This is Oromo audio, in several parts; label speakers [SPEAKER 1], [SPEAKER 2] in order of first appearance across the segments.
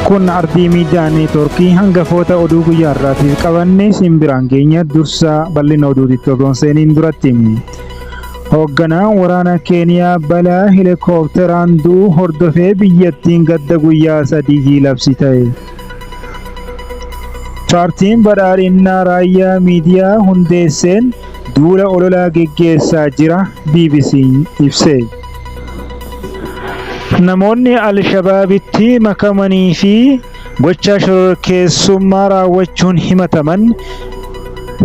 [SPEAKER 1] Kun Ardii Miidiyaa Neetwoorkii hangafoota oduu guyyaa har'aatiif qabanne isin biraan geenya dursa bal'ina oduutitti osoo hin seeniin duratti. Hoogganaan waraana Keeniyaa balaa heelikoopteraan du'uu hordofee biyyattiin gadda guyyaa sadii labsite. Paartiin Badhaadhinnaa Raayyaa Miidiyaa hundeesseen duula ololaa geggeessaa jira BBC'n ibse. Namoonni Alshabaabitti makamanii fi gocha shororkeessummaa raawwachuun himataman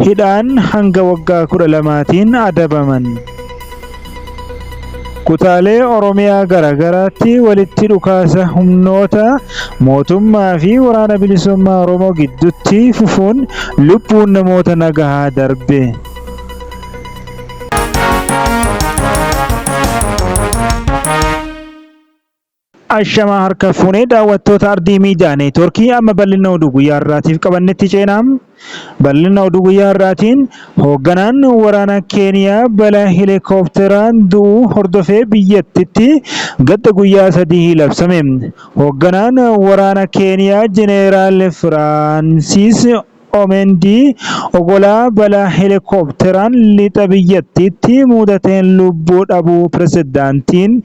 [SPEAKER 1] hidhaan hanga waggaa 12tiin adabaman. Kutaalee Oromiyaa garaagaraatti walitti dhukaasa humnoota mootummaa fi Waraana Bilisummaa Oromoo gidduutti fufuun lubbuun namoota nagahaa darbe. Ashamaa harka fuunee daawwattoota Ardii Miidiyaa Neetwoorkii amma bal'ina oduu guyyaa har'aatiif qabannetti ceenaa. Bal'ina oduu guyyaa har'aatiin hoogganaan waraana Keeniyaa balaa heelikoopteraan du'uu hordofee biyyattitti gadda guyyaa sadii labsame. Hoogganaan waraana Keeniyaa Jeneeraal Firaansiis Omendii Ogolaa balaa heelikoopteraan lixa biyyattiitti muudateen lubbuu dhabuu pirezidaantiin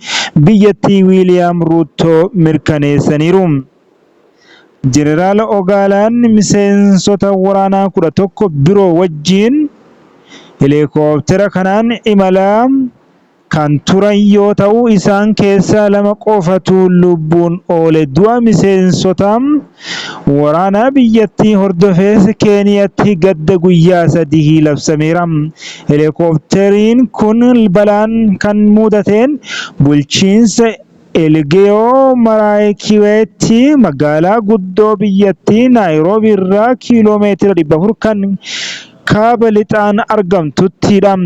[SPEAKER 1] biyyattii Wiiliyaam Ruuttoo mirkaneessaniiru. Jeneraal Ogaalaan miseensota waraanaa 11 biroo wajjin heelikooptera kanaan imalaa kan turan yoo ta'u, isaan keessaa lama qofatu lubbuun oole. Du'a miseensota waraanaa biyyattii hordofees Keeniyaatti gadda guyyaa sadii labsameera. Heelikoopteriin kun balaan kan mudateen bulchiinsa Elgeyo Maraaykiweetti magaalaa guddoo biyyattii Naayiroobii irraa kiiloo meetira 400 kan kaaba lixaan argamtuttidha.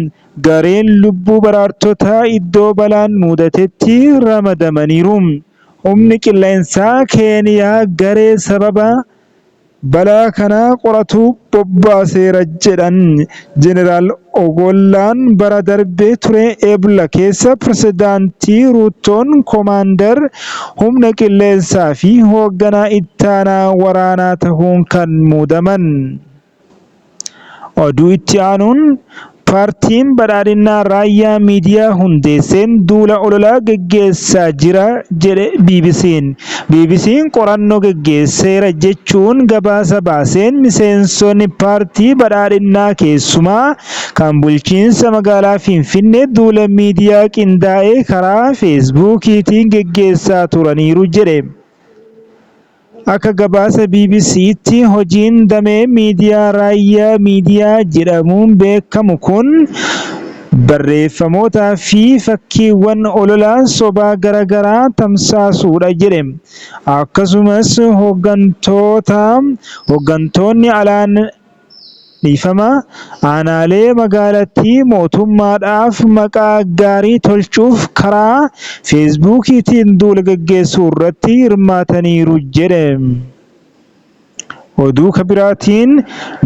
[SPEAKER 1] Gareen lubbuu baraartotaa iddoo balaan mudatetti ramadamaniiru. Humni Qilleensaa Keeniyaa garee sababa balaa kanaa qoratu bobbaaseera jedhan. Jeneraal Ogollaan bara darbe ture Ebla keessa Pirezidaantii Ruuttoon Komaandar Humna Qilleensaa fi Hoogganaa Ittaanaa Waraanaa tahuun kan muudaman. Oduu itti aanuun Paartiin Badhaadhinnaa Raayyaa Miidiyaa hundeesseen duula ololaa geggeessaa jira jedhe BBC'n. BBC'n qorannoo geggeesseera jechuun gabaasa baaseen miseensonni paartii Badhaadhinnaa keessumaa kan bulchiinsa magaalaa Finfinnee duula miidiyaa qindaa'e karaa Feesbuukiitiin geggeessaa turaniiru jedhe. Akka gabaasa BBC'tti hojiin damee miidiyaa Raayyaa Miidiyaa jedhamuun beekamu kun barreeffamootaa fi fakkiiwwan olola sobaa garagaraa tamsaasuudha jedhe. Akkasumas hooggantoonni alaan Dhiifama, aanaalee magaalattii mootummaadhaaf maqaa gaarii tolchuuf karaa Feesbuukiitiin duula gaggeessuu irratti hirmaataniiru jedhe. Oduu ka biraatiin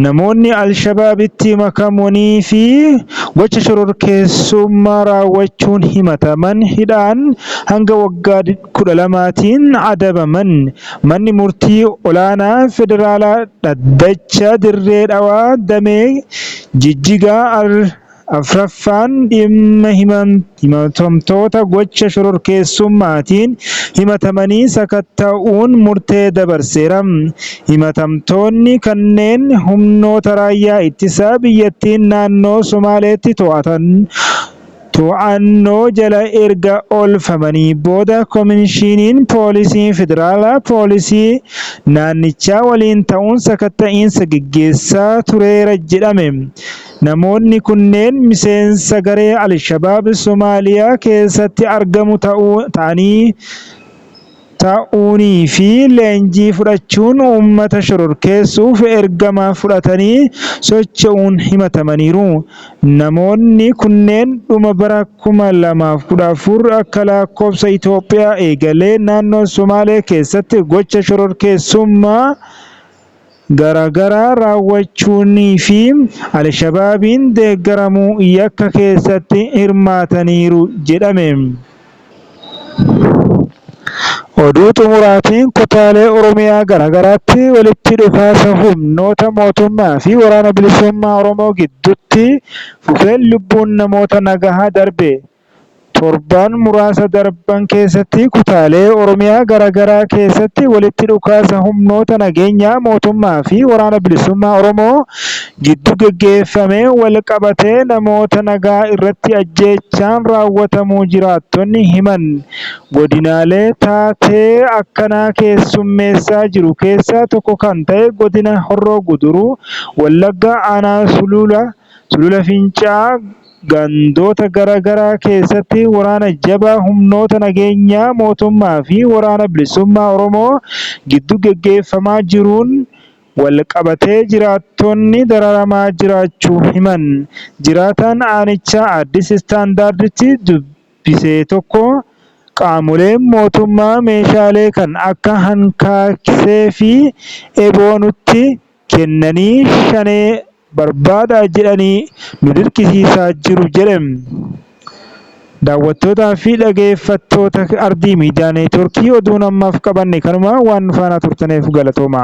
[SPEAKER 1] namoonni Alshabaabitti makamanii fi gocha shororkeessummaa raawwachuun himataman hidhaan hanga waggaa 12tiin adabaman. Manni Murtii Olaanaa Federaalaa Dhaddacha Dirree Dhawaa Damee Jijjigaa 4ffaan dhimma himatamtoota gocha shororkeessummaatiin himatamanii sakatta'uun murtee dabarseera. Himatamtoonni kanneen humnoota raayyaa ittisaa biyyattiin naannoo Somaaleetti to'annoo jala erga oolfamanii booda Komishiniin Poolisii Federaalaa poolisii naannichaa waliin ta'uun sakatta'iinsa geggeessaa tureera jedhame. Namoonni kunneen miseensa garee Alshabaab Somaaliyaa keessatti argamu ta'anii ta'uunii fi leenjii fudhachuun uummata shororkeessuuf ergama fudhatanii socho'uun himatamaniiru. Namoonni kunneen dhuma bara 2014 akka lakkoofsa Itoophiyaa eegalee naannoo Somaalee keessatti gocha shororkeessummaa garaagaraa raawwachuunii fi Alshabaabiin deeggaramuu yakka keessatti hirmaataniiru jedhame. Oduu xumuraatiin kutaalee Oromiyaa garaagaraatti walitti dhukaasa humnoota mootummaa fi waraana bilisummaa Oromoo gidduutti fufeen lubbuun namoota nagahaa darbe. Torban muraasa darban keessatti kutaalee Oromiyaa garaagaraa keessatti walitti dhukaasa humnoota nageenyaa mootummaa fi waraana bilisummaa Oromoo gidduu geggeeffameen wal qabatee namoota nagaa irratti ajjeechaan raawwatamuu jiraattonni himan. Godinaalee taatee akkanaa keessummeessaa jiru keessaa tokko kan ta'e godina Horroo Guduruu Wallaggaa aanaa Sulula Fincaa gandoota garaa garaa keessatti waraana jabaa humnoota nageenyaa mootummaa fi waraana bilisummaa Oromoo gidduu geggeeffamaa jiruun wal qabatee jiraattonni dararamaa jiraachuu himan. Jiraataan aanichaa Addis Standarditti dubbise tokko qaamoleen mootummaa meeshaalee kan akka hankaaksee fi eeboo nutti kennanii shanee barbaadaa jedhanii nu dirqisiisaa jiru jedhe. Daawwattootaa fi dhaggeeffattoota Ardii Miidiyaa Neetwoorkii oduun ammaaf qabanne kanuma waan nu faana turtaniif galatooma.